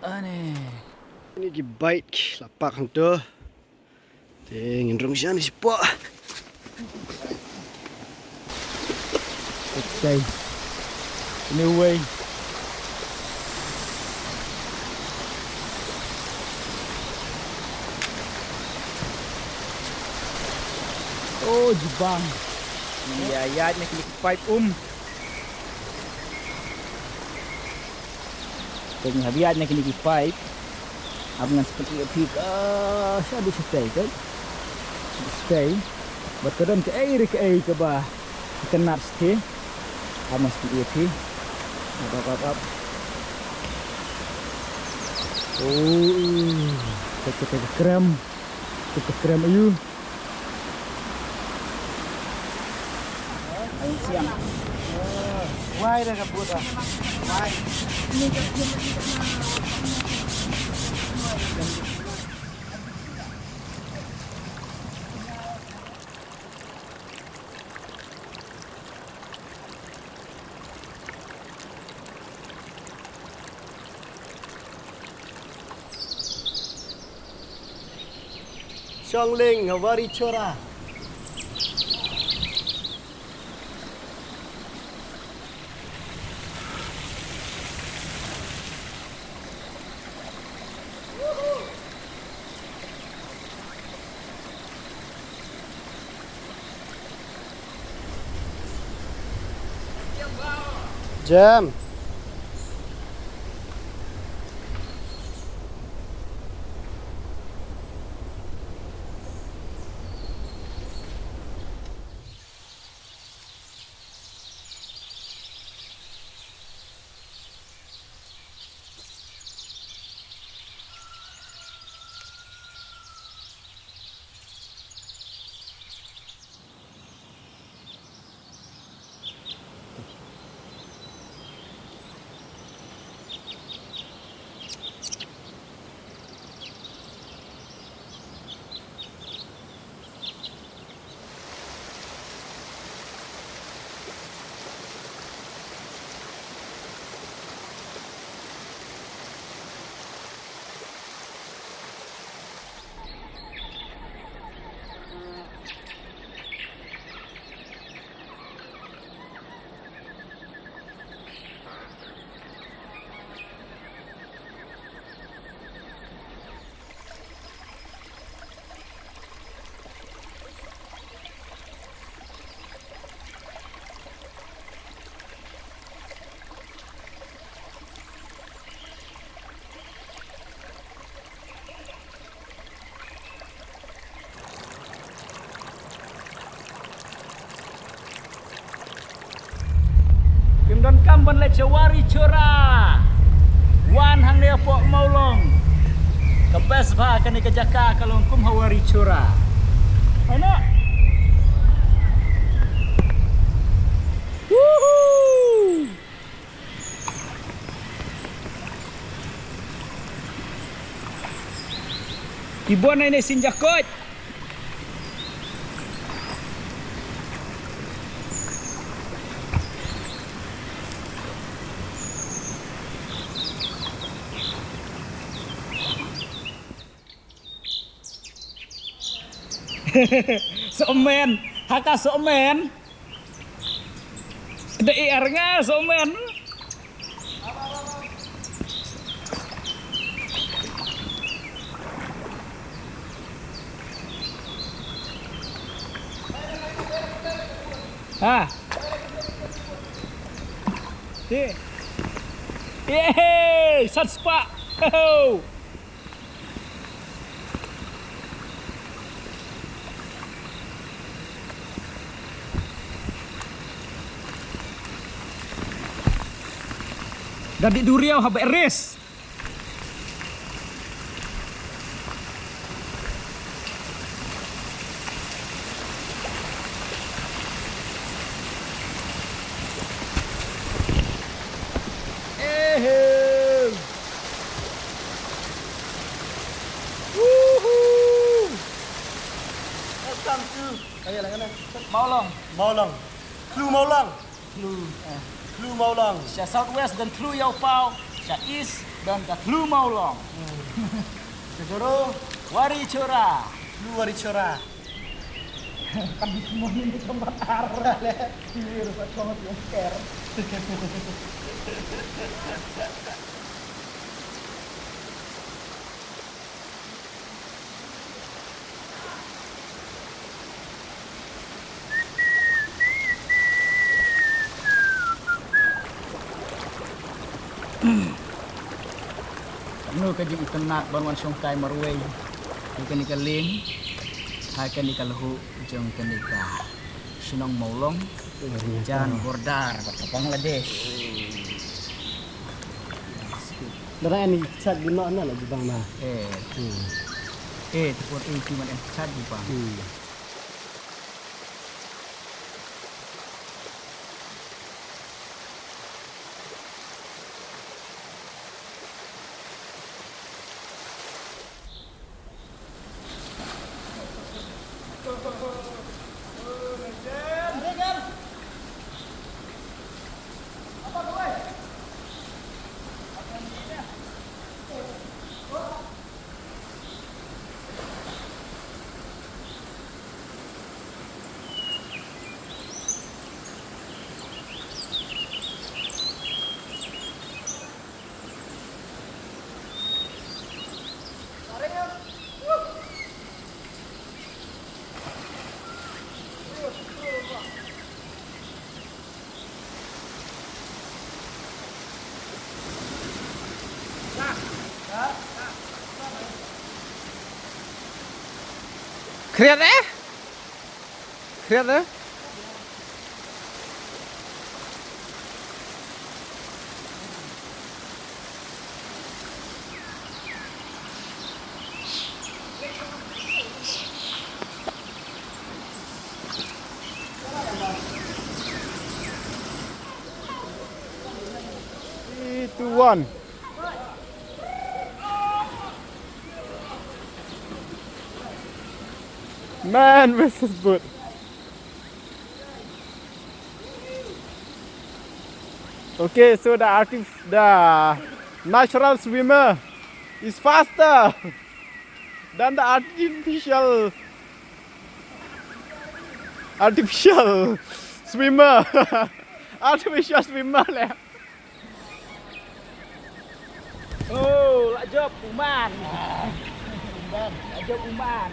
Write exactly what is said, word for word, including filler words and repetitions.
Ani. Ini ki bike la park hangto. Te ngin rung sha ni shapoh. Okay. Anyway. Oh, jubang. Ïa, ïa, na kine ki pipe um. Te ngi hap ïaid na kine ki pipe. Hap ngan sa pyni ïa phi ka, ah, shaduh shatei ka. Shaduh shatei. Bad ka don kaei re kaei kaba ka kynad shathie. Hap ngan sa pyni ïa phi. Hap, hap, hap, hap. Oh, ka, ka, ka, ka krem. Ka, ka krem ayu. Ai siang. Wai da ka buta. Wai. Shong Ling, Wari Chora. Jam. Kim donkam ban leit sha Wari Chura. Wan hangne hapoh Mawlong. Ka best bha kane ka jaka ka long kum ha Wari Chura. Ano? Woohoo! Ki bun ine shin jakoit. Somen, ha ka somen. Da i ar nga somen. Ha. Ti. Yehey, san spah. Ho, ho. Da dih duriaw haba ris. Ehem. Woohoo. Welcome to Mawlong. Mawlong. Thlu Mawlong. Thlu, eh. Thlu Mawlong. Sha South West don thlu ïaw paw. Sha East don ka Thlu Mawlong. Ka Joro. Wari Chora. Thlu Wari Chora. Kan di semua ni tempat arah le. Ini rusak banget ya, care. Kano ka jingitynnat ban wan shongkai marwei ïa kane ka lieng ha kane ka lhu jong kane ka shnong Mawlong, jan border bad ka Bangladesh. Dara ani chat di ma na la jubang na. Eh. Hmm. Eh, tu pun eh, tu man eh, chat jubang. Hmm. Khriat eh? Khriat eh? Three, two, one. Man versus boat. Okay, so the artif-, the natural swimmer is faster than the artificial, artificial swimmer. Artificial swimmer le. Oh, la jop uman. Uman, la jop uman.